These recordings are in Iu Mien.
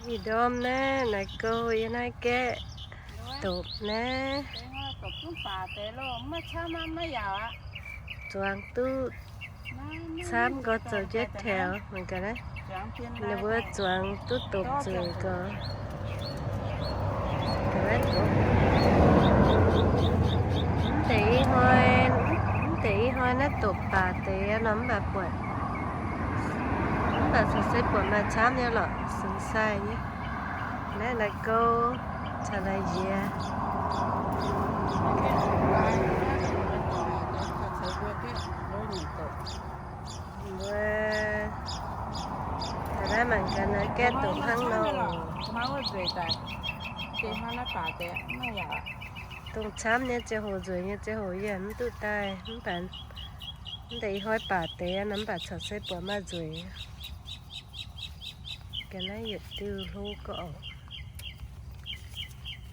Ih ndorm naaiv naaic gouv yie naaiv gaeqv dopc naaiv. Zuangx duqv camv nqoi zoux jienv taux mangc gaax naaiv. Ninh mbuo zuangx duqv dopc nzueic nqoi. Mv deix ih hnoi, mv deix ih hnoi naaiv dopc baac deix nor mv baac buatc, mv baac corc se buatc maaih camv nyei lorqc, sux sai nyei. Naaiv naaic gouv caux naaic nziex. Mbuo taux naaiv mangc gaax naaiv gaeqv dopc hnangv nor. Dongh camv nyei ziangh hoc, nzueic nyei ziangh hoc yie mv duqv daaih, mv baac mv deix ih hnoi baac deix nor mv baac corc se buatc maaih nzueic. Ga'naaiv yietc diuh hlo ga'orqc.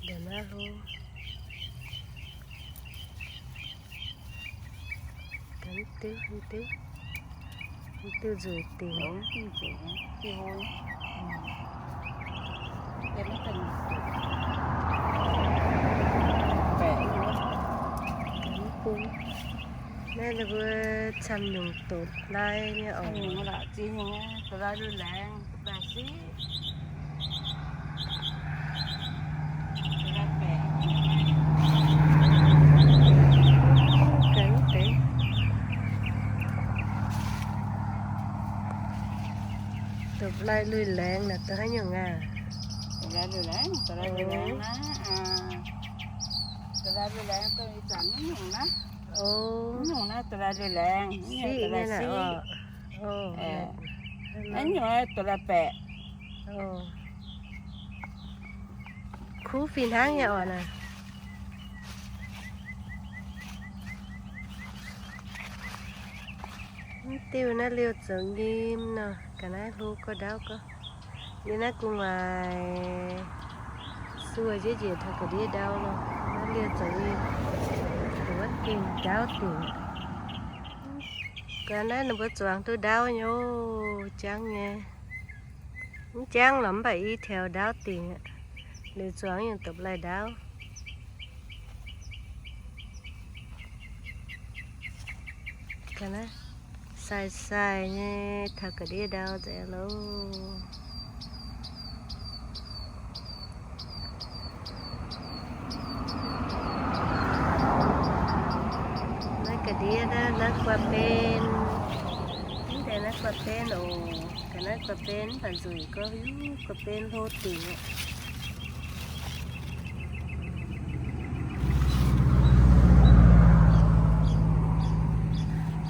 Ga'naaiv hlo. Ga'naaiv diuh, diuh, diuh nzueic dingc. Naaiv ninh mbuo camv nyungc dopc lai nyei oc. Dopc lai lui laengz naaic da'haaix nyungc aac? Dopc lai lui laengz, dopc lai lui laengz naaiv, dopc lai lui laengz dongh ih zanc naaiv nyungc naaiv. Naaiv nyungc naaiv dopc lai lui laengz, siqv nyei naaic oc. Naaiv nyungc dopc lai baeqc. Kuv fih hnangv nyei oc naaic. Mv diuh naaiv liouh zoux nyim nor, ga'naaiv hlo gorx ndaauv gorx. Yie naaiv gu'nguaaic suo njiec njiec taux ga'ndiev ndau nor, naaiv liouh zoux nyim, wuov dingc ndaauv dingc. Ga'naaiv ninh mbuo zuangx duqv ndaauv nyei oc, jangv nyei. Mv jangv lorqc, mv baac i taux ndaauv dingc, liuz zuangx yaac dopc lai ndaauv. Ga'naaiv sai sai nyei taux ga'ndiev ndau nzengc loh. Naaiv ga'ndiev naaiv, naaiv guaav-ben. Mv deix naaiv guaav-ben oc. Ga'naaiv guaav-ben mv baac nzueic gorx, hiuv guaav-ben hlo dingc aqv.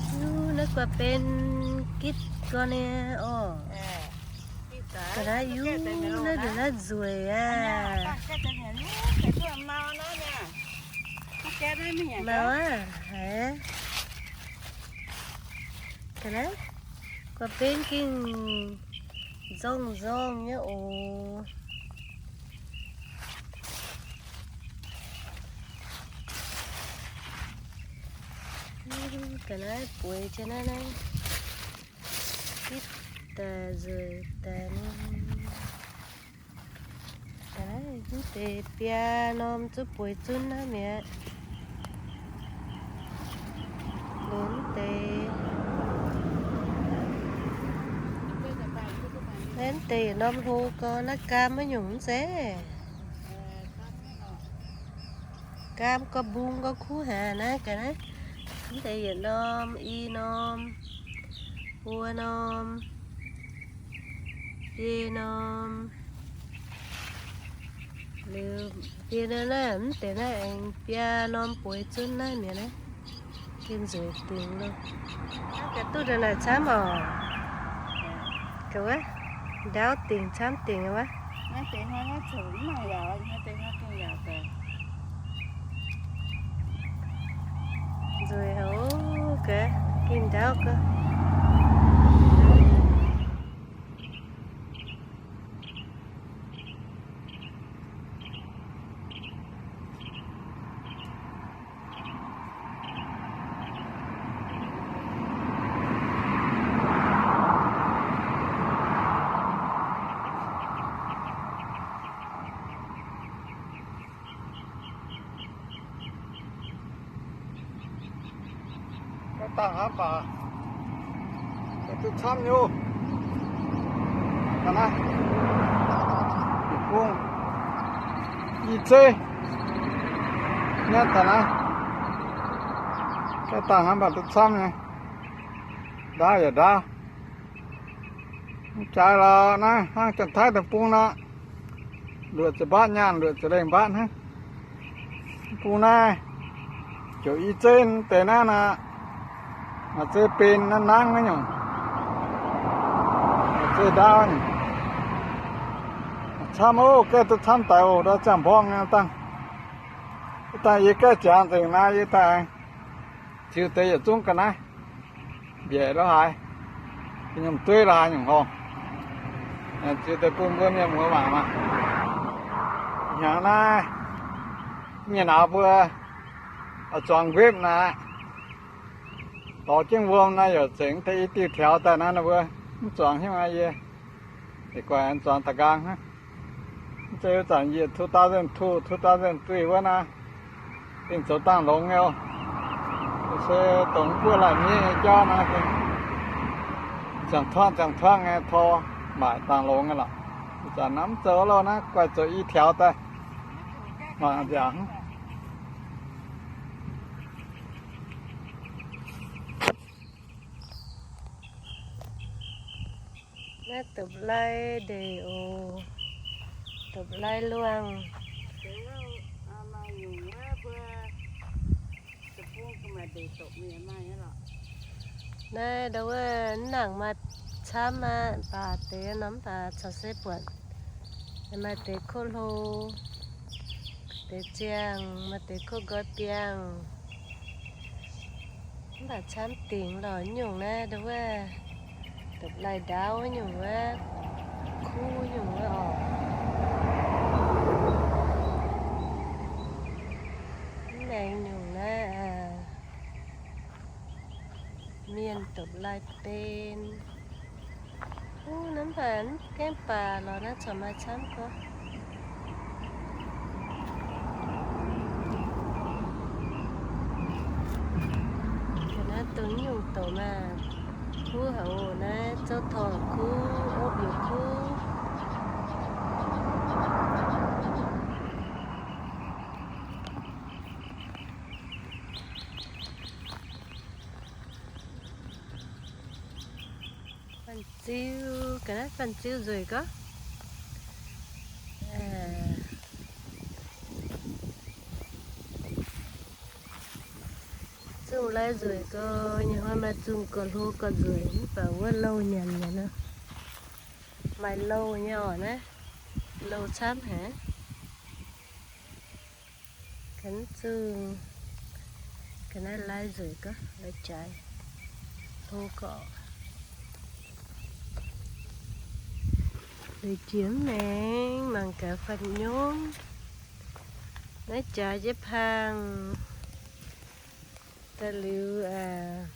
Hiuv naaiv guaav-ben gitv gorx nyei oc. Ga'naaiv hiuv naaiv nzueic aqv. Mauv aqv haiz. Ga'naaiv guaav-ben gengh nzorng nzorng nyei oc. Ga'naaiv bueix jienv naaiv naaiv, gitv daaih nzueic daaih ni. Ga'naaiv mv deix biaa norm zuqc bueix zunv naaiv mi'aqv. Liuz mv deix, mv deix yietc norm hlo gorx, naaiv gaam maiv nyungc mv zeiz. Gaam gorx, mbung gorx kuv haic naaiv ga'naaiv. Mv deix yietc norm, i norm, buo norm, biei norm. Liuz biei naaiv, naaiv mv deix naaiv aengx biaa norm bueix zunv naaiv mi'aqv naaiv. Gengh nzueic dingc loh. Ga'duqv ndongc naaic camv oc. Ga'wuov, ndaauv dingc camv dingc wuov. Nzueic haic, ga'gingh ndaauv ga'naaiv. Dangh hnamv baac duqv camv nyei. Da'naaiv, deic-bung, i zeiv, naaiv da'naaiv, gaeqv dangh hnamv baac duqv camv nyei. Ndaauv yaac ndaauv. Mv jaaix lorqc, naaiv hnangv Janx-Taiv deic-bung nor, luoqc ziepc mbaatv nyaanh, luoqc ziepc lengh mbaatv hnangv. Bung naaiv, ziouc i zeiv deix naaiv nor, maaih zeiv ben naaiv nangv naaiv nyungc, maaih zeiv ndaauv nyungc. Camv oc, gaeqv duqv camv daic oc, ndau ziangh mborngh nyei dangh. Dangh yie gaeqv ziangx nzengc naaiv, yie daaih ziux deix yietc zungv ga'naaiv, mbiaeqc lorqc haaix, nyungc dueiv lorqc haaix nyungc horngh. Ziux deix bun mbuo mienh muoz mangc maah. Hnyangx naaiv nyei nauz mbuo oix zuangx wepv naaiv, dorh jienv wuom naaiv yaac zengx deix i diuh tiaux daaih naaiv, mbuo mv zuangx hnyouv aqv. Yie deix guaix zuangx da'nqaang hnangv. Mv zeiz wuov zanc yie two thousand two, two thousand three wuov naaiv, gengh zoux dangh longx nyei oc. Se dongh mv buov laanh miev nyei jauv naaiv, ziangh tuangv ziangh tuangv nyei tor maaic dangh longx nyei lorqc. Ih zanc naaiv mv zoux lauh naaiv, guaix zoux i tiaux daaih. Mangc nziaauc hnangv. Naaiv dopc-lai ndeic oc. Dopc-lai luangh. Naaiv ndau wuov mv nangc maaih camv aqv, baac deix norm baac caux se buatc maaih deix kuv hlo, deix ziangh, maaih deix kuv nqoi biangh. Mv baac camv dingc lorqc nyungc naaiv ndau wuov, dopc-lai ndaauv nyungc wuov, kuv nyungc wuov oc. Mv maengx nyungc naaiv mienh dopc-lai ben. Uv, naaiv mv gaengh baac lorqc, naaiv corc maaih camv gorqv. Naaiv dongh nyungc doqc maah, kuv haic oc, naaiv zouv torngv kuv, opv yietc kuv. Fanh-ziu, ga'naaiv fanh-ziu nzueic gorqv. Zungh lai nzueic gorx, nyei hnoi maaih zungh gorx hlo gorx nzueic, mv baac wuov louh nyanc nyanc nor. Maaih louh nyei oc naaiv, louh camv haic. Ga'naaiv zungh, ga'naaiv lai nzueic gorqv, lai jaaix hlo gorx. Liuz jiex mv maengx mangc gaax fanh nyomv. Naaiv jaaix jienv pang daaih liuz,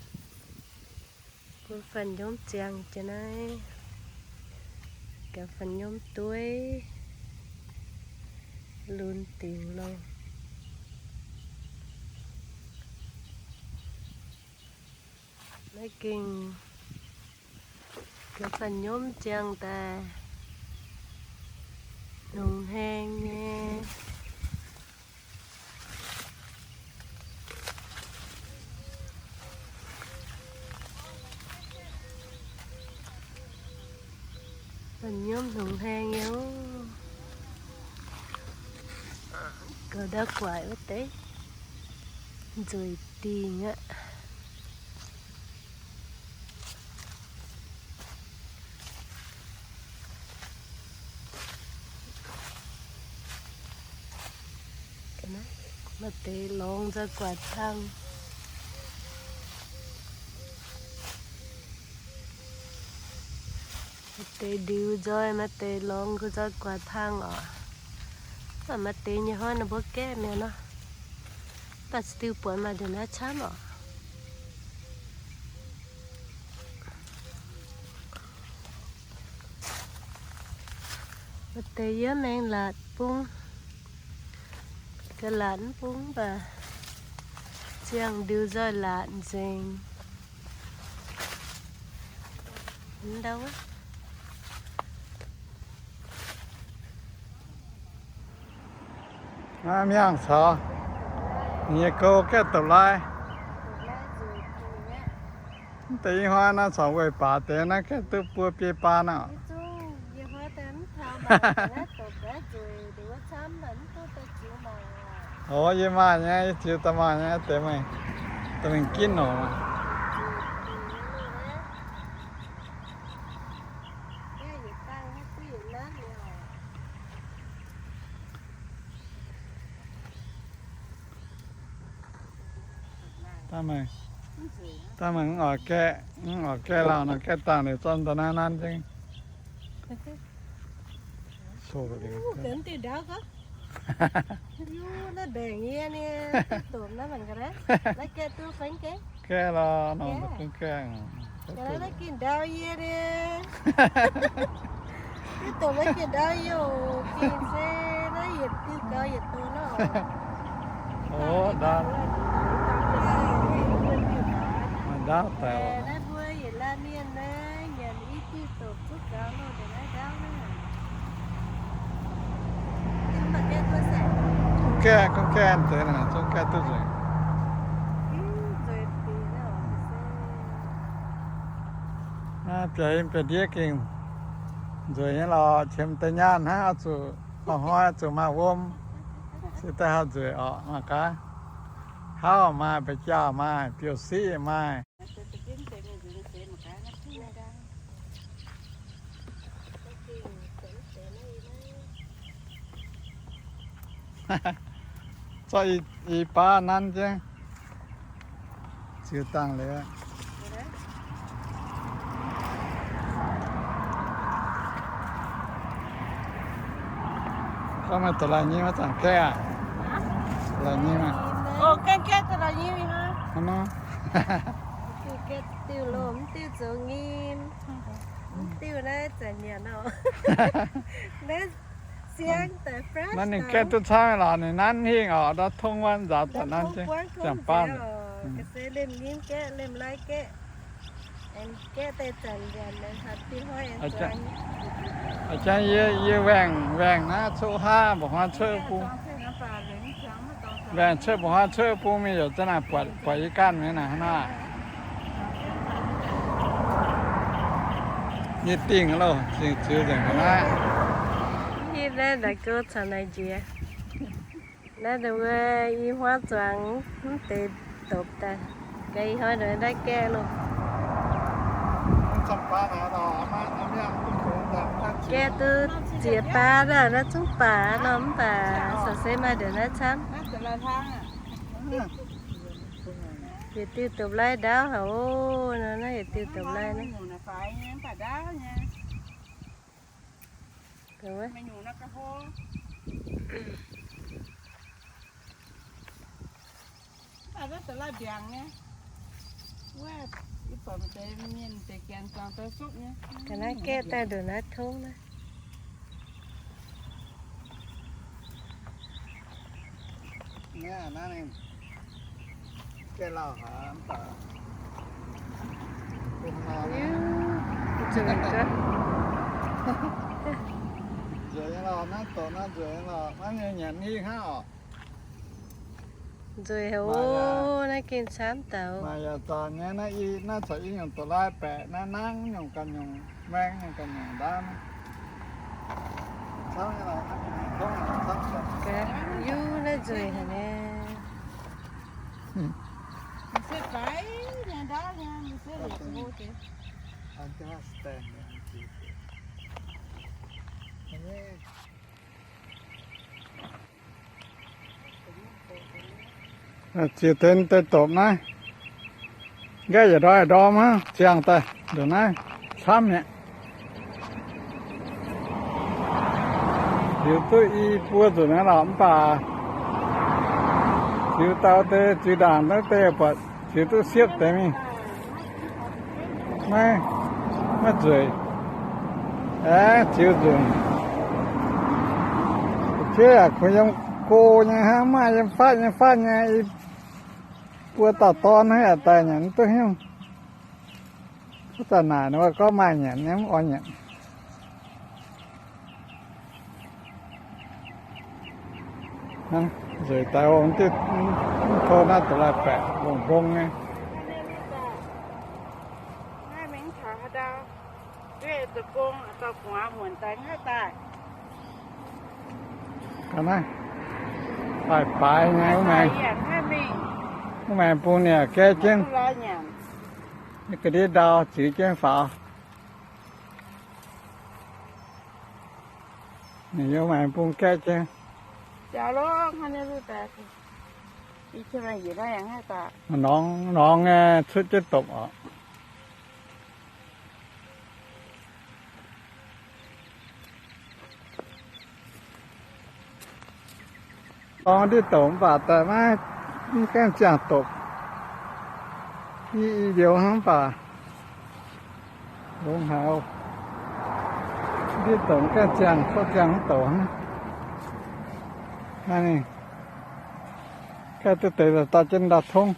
bun fanh nyomv ziangh jienv naaiv, gaax fanh nyomv dueiv lunx dingc lorqc. Naaiv gengh gaax fanh nyomv ziangh daaih, nungx haeng nyei. Fanh nyomv nungx haeng nyei oc. Gaux ndau guaaic wuov deix nzueic dingc aqv. Maaih deix lorngx nzoih guaix hlang. Maaih deix ndiux nzoih, maaih deix lorngx nzoih guaix hlang oc. Maaih deix nyei hnoi ninh mbuo gaeqv mi'aqv nor. Mv baac still buatc maaih ndongc naaiv camv oc. Maaih deix yiem maengx laatc bung, ga'laatc mv bung mv baac ziangh ndiux nzoih laatc nzengc. Mv ndau wuov. Aa, mienh caux ninh nyei gouv gaeqv dopc lai. Mv deix ih hnoi naaiv corc weih baac deix naaiv gaeqv duqv buo biei baan aqv. Ov, yie maaih nyei, yie ziux daaih maaih nyei, deix meih, deix mingh ginv nor. Daaih meih, daaih meih mv oix gaeqv, mv oix gaeqv lauh nor, gaeqv dangh liuz zorqv daaih naaiv nanv jienv. Gaeqv lorqc, nor mv gaeqv. Naaiv ginh ndau yie ni. Duqv dopc naaiv ginh ndau yie oc, gengh se naaiv yietc diuh gaux yietc donx nor. Ov, ndau. Maaih ndaauv daaih oc. Naaiv mbuo yietc laanh mienh naaiv nyanc i diuh dopc zuqc gaux loh, deix naaiv ndaauv naaiv. Zungv gaeqv, zungv gaeqv deix naaic, zungv gaeqv duqv nzueic. Naaiv biaux yiem biauv-ndiev gengh nzueic nyei lorqc. Qiemx deix nyaanh hnangv oix zuqc, hnoi-hnoi oix zuqc maaih wuom, se daaih haaix nzueic orqc. Mangc gaax, hauv maaih, mba'jaaih maaih, biouv-siqv maaih. Zorqv i baav nanv jienv, ziux dangh liuz. Gorngv meih da'laih nyim maiv zanc gaeqv aqv? Da'laih nyim aqv. Hnangv nor. Diuh loh, mv diuh zoux nyim. Mv diuh naaiv zanc nyanc oc. Naaiv siang daaih fresh. Naaiv ninh gaeqv duqv camv lorqc, ninh nanv hingh oc, ndau tong wuov nzaaux daaih nanv jienv, ziangh baanv. Ga'sie lemh nyim gaeqv, lemh lai gaeqv. Gaeqv daaih zanc nyanc, diuh hnoi aengx zuangx. A'jang yie, yie waengh, waengh naaiv coqv haav mba'hnoi cuotv bung. Waengh cuotv mba'hnoi cuotv bung mingh yaac za'gengh naaic buatc, buatc yie ganh mi'aqv naaic hnangv naaic. Yie dingh loh, dingh ziux nzengc ga'naaiv. Yie naaiv naaic gouv caux naaic njiec. Naaiv wuov i hmuangv zuangx mv deix dopc daaih. Ga'naaiv ih hnoi naaiv gaeqv loh. Gaeqv duqv ziex baav naaiv, naaiv zungv baac nor mv baac, caux se maaih ndongc naaiv camv. Yietc diuh dopc lai ndaauv haic oc. Naaiv yietc diuh dopc lai naaiv. Ga'naaiv gaeqv daaih ndongc naaiv tongv naaiv. Nzueic nyei lorqc, naaiv doqc naaiv nzueic nyei lorqc, naaiv nyei nyanc hingh hnangv oc. Nzueic haic oc, naaiv gengh camv daaih. Maaih yaac zanc nyei, naaiv i, naaiv caux i nyungc doqc lai baeqc, naaiv nangv nyungc ganh nyungc, maeng nyungc ganh nyungc ndaamv. Yuv naaiv nzueic haic nyei. Ziux deix dopc naaiv, nqaeqv yietc ndorm yietc ndorm hnangv ziangh daaih ndongc naaiv camv mi'aqv. Ziux duqv i buo nzunc naaiv lorqc mv baac ziux dau deix ziux ndaangc naaiv deix buatc ziux duqv siepv deix mingh. Maiv, maiv nzueic. Aeqv, ziux nzunc. Fu'jueiv yaac kungx yiem go nyei hnangv, maaih yiem fatv nyei fatv nyei, i buo dauh dorn hnangv yaac daaih nyanc mv duqv hnyouv. Zanc naaic nor gorngv maaih nyanc nyei, mv oix nyanc. Nzueic daaih ong, mv tov naaiv deix laaih baeqc mbong mbong nyei. Ga'naaiv baaix baaix nyei, wuov maengx bung niaa gaeqv jienv, ga'ndiev ndau ziux jienv faaux. Ninh yiem maengx bung gaeqv jienv. Norngx, norngx nyei cuotv jienv dopc oc. Dorng ndiev dongc mv baac daaih maiv, mv gaengh ziangh dopc. I, i liuz hnangv mv baac longx haic oc. Ndiev dongc gaengh ziangh, kov ziangh mv douc hnangv. Naaiv ninh gaengh duqv deix daaih jienv ndau tongv.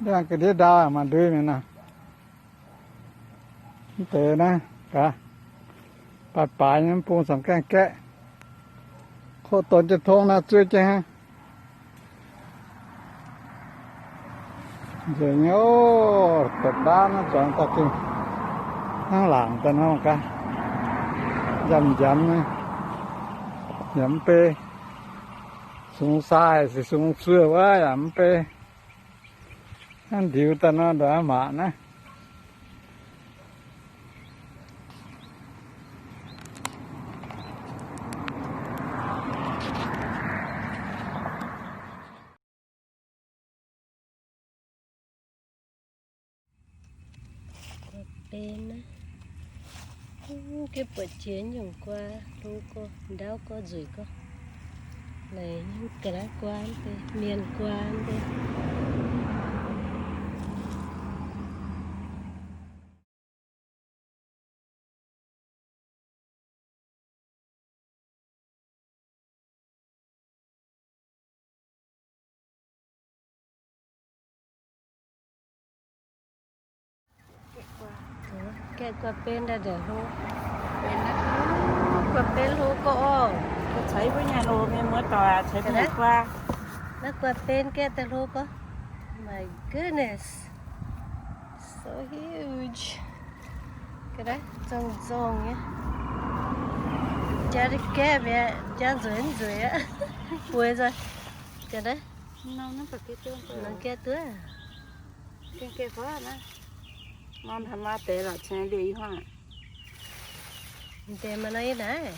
Ndiangx ga'ndiev ndau maaih ndui mi'aqv nor. Mv deix naaiv gaax, baaix baaix nyei, mv bung samx gaengh gaeqv. Koqv donx jienv tongv naaiv zuov jienv hnangv. Nzengc nyei oc, dopc ndaauv naaiv zuangx daaih gengh hnangv laangc daaih nor gaax. Njamv njamv nyei, yaac mv bei. Sungx sai se sungx sueih wuov yaac mv bei. Hnangv ndiux daaih nor ndongc maqc naaiv. Guaa ben naaiv, mv gaengh buatc jiex nyungc guaa, hlo gorx, ndaauv gorx, nzueic gorx. Naaic ga'naaiv guaa mv bei, mienh guaa mv bei. Gaeqv guaa ben daaih nzengc hlo. Guaa ben hlo gorx oc. Ceix mbuo nyanc oc, mienh muoz doic, ceix mbuo nyanc guaa. Naaiv guaa ben gaeqv daaih hlo gorx. My goodness. So huge. Ga'naaiv zongh zongh nyei. Jaa gaeqv mi'aqv, jaa nzueic nzueic aqv. Bueix nzengc. Ga'naaiv nongc gaeqv duqv. Deix maaih nor yie naaiv.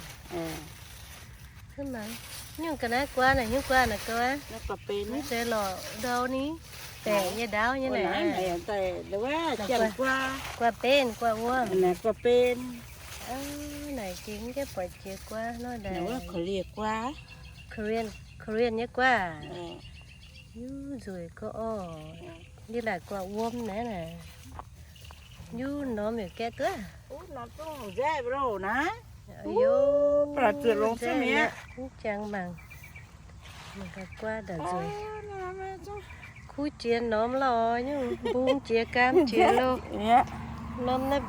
Nyungc ga'naaiv guaa naaic, nyungc guaa naaic gauh aqv. Mv zeiz lorqc ndau ni, baeqc nyei ndaauv nyei naaic. Guaa ben, guaa wuom. Naaic gengh mv gaengh buatc jiex guaa nor naaic. Korean, Korean nyei guaa. Yuv nzueic gorx oc. Yie laaic guaa wuom naaiv naaic. Yuv norm yaac gaeqv duqv. Mv jangx mangc. Mangc gaax guaa ndau nzueic. Kuv jiex norm lorh, nyungc mbung jiex, gaam jiex loh. Norm naaiv.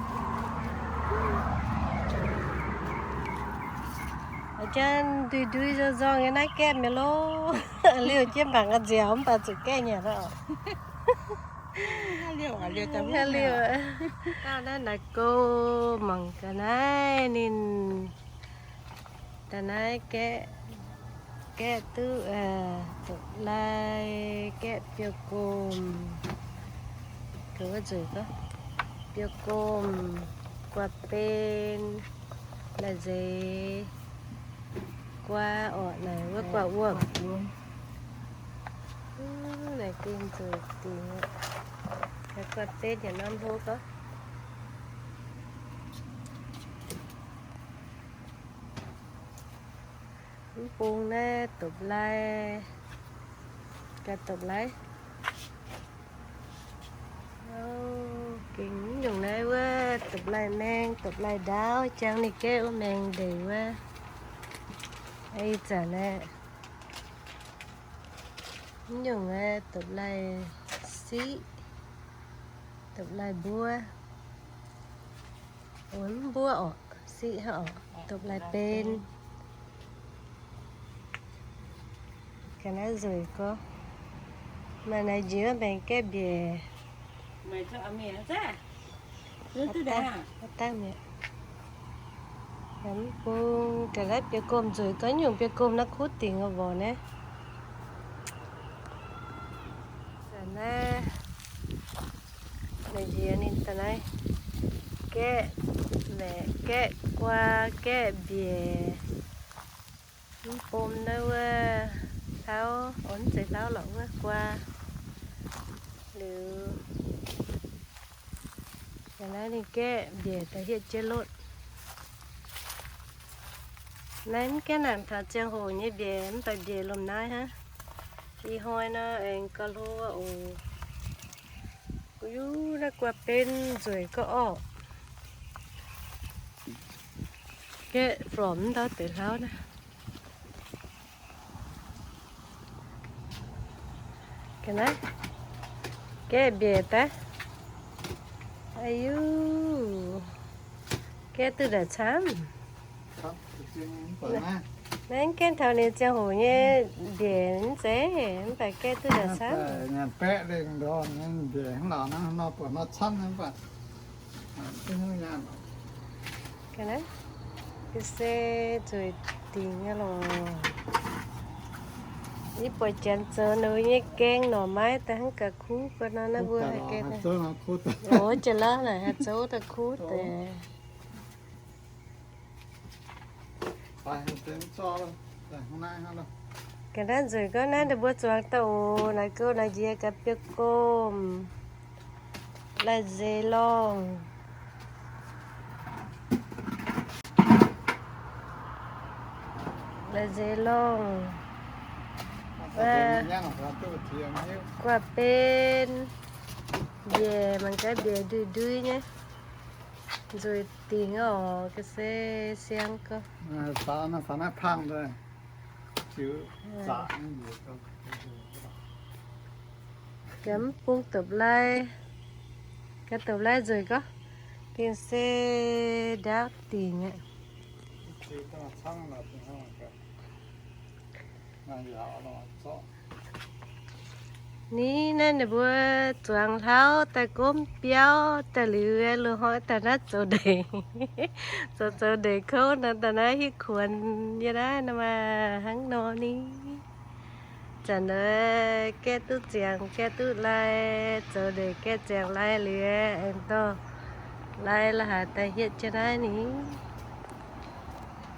Jaa ndui ndui nzorng nzorng nyei naaiv gaeqv mi'aqv loh. Liouh jienv mangc ga'nziaauc mv baac zuqc gaeqv nyanc oc. Liouh. Naaiv naaic go mangc ga'naaiv ninh da'naaiv gaeqv, gaeqv duqv dopc-lai, gaeqv biouv-gomh, wuov nzueic gorx, biouv-gomh, guaa ben, laaic nzeix, guaa orqc naaic wuov guaa wuom. Naaic gengh nzueic dingc aqv. Guaa ben yaac norm hlo gorx. Mv bung naaiv dopc-lai, ga'dopc-lai. Gengh mv nyungc naaiv wuov dopc-lai maeng, dopc-lai ndaauv, jangx ninh gaeqv wuov maeng ndeic wuov. Ih zanc aeqv, mv nyungc aeqv, dopc-lai siqv. Dopv-laih mbuov. Mv mbuov orqc, siqv hnangv orqc, dopv-laih ben. Ga'naaiv nzueic gorngv. Maaih naaiv njiec mbaengx gaeqv mbiec. Mv bung ga'naaiv bier gomh nzueic gorngv nyungc bier gomh naaiv kuv dingc orqc naaiv. Naaiv, naaiv njiec ninh daaih naaiv gaeqv maeqc, gaeqv guaa, gaeqv mbiec. Mv bung naaiv wuov hlauv, orn zeiz hlauv lorqc wuov guaa. Liuz, naaiv ninh gaeqv mbiec daaih hietv jienv lotv. Naaiv mv gaengh nangc taux ziangh hoc nyei mbiec, mv baac mbiec lomh naaiv hnangv. Ih hnoi nor aengx gauh hlo oc. Gu'nyuoz naaiv guaav ben nzueic gorqv orqc. Gaeqv from mv ndau deix hlauv naaiv. Ga'naaiv, gaeqv mbiec daaih. Aiyo, gaeqv duqv ndaangc camv. Naaiv gaengh taux ninh ziangh hoc nyei mbiec mv zeiz, mv baac gaeqv duqv ndaangc camv. Ga'naaiv, ga'naaiv se nzueic dingc nyei lorqc. Yie buatc janx zoux ninh nyei gaeng norqc maiv daaih hnangv ga'kuv gu'nor naaiv mbuo haih gaeng. Oc, jiex lorqc naaic haih zoux daaih kuv deix. Ga'naaiv nzueic gorngv naaiv ninh mbuo zuangx daaih oc. Naaiv gouv naaiv njiec gaax biouv-gomh, lai-nzeix lorngh, lai-nzeix lorngh, guaav ben, mbiec, mangc gaax mbiec ndui-ndui nyei. Nzueic dingc oc, ga'naaiv se siang gorx. Ga'naaiv pang daaih, ziux zaqc. Ga'naaiv mv bung dopv-lai, ga'naaiv dopv-lai nzueic gorx, gengh se ndaauv dingc aqv. Ni naaiv ninh mbuo zuangx hlauv daaih gomv biauv daaih liuz, loz-hnoi daaih naaiv zoux ndeic, zoux zoux ndeic kouv nor, daaih naaiv hitv kuonx yie naaiv nor maah, hnangv nor ni. Zanc naaiv gaeqv duqv ziangx gaeqv duqv lai, zoux ndeic gaeqv ziangx lai liuz, aengx dorh lai la'haaix daaih hietv jienv naaiv ni.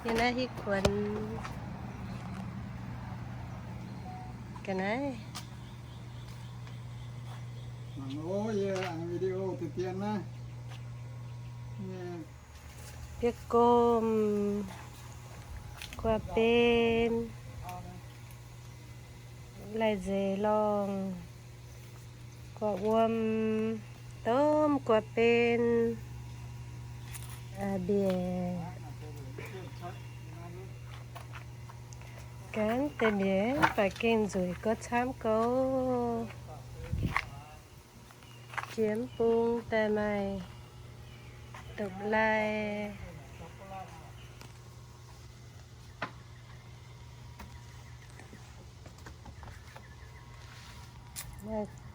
Yie naaiv hitv kuonx ga'naaiv. Biouv-gomh, guaav ben, lai-nzeix lorngh, guaav wuom, domh guaav ben, mbiec. Ga'naaiv deix mbiec mv baac gengh nzueic gorx camv gouv. Jiex mv bung daaih maaih dopv-lai.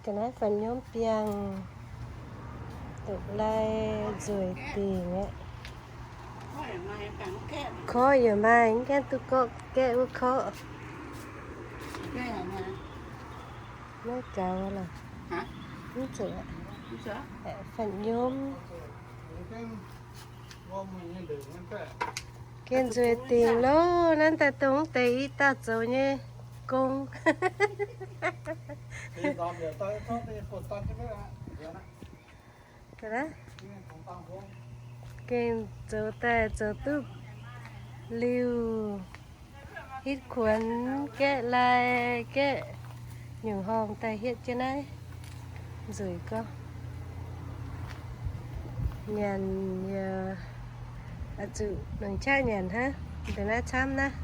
Ga'naaiv fanh nyormv biangh, dopv-lai nzueic dingc aqv. Korqv yaac maaih, mv gaengh duqv gorqv gaeqv wuov korqv. Maiv gaux lorqc. Mv zuqc. Fanh nyormv. Gengh nzueic dingc loh, naaiv daaih dongh deix i dauh zoux nyei gong. Gengh zoux daaih zoux duqv liuh, hitv kuonx gaeqv lai, gaeqv nyungc horngh daaih hietv jienv naaiv nzueic gorx. Nyanc yaac zuqc longc qaqv nyanc hnangv. Deix naaiv camv naaiv.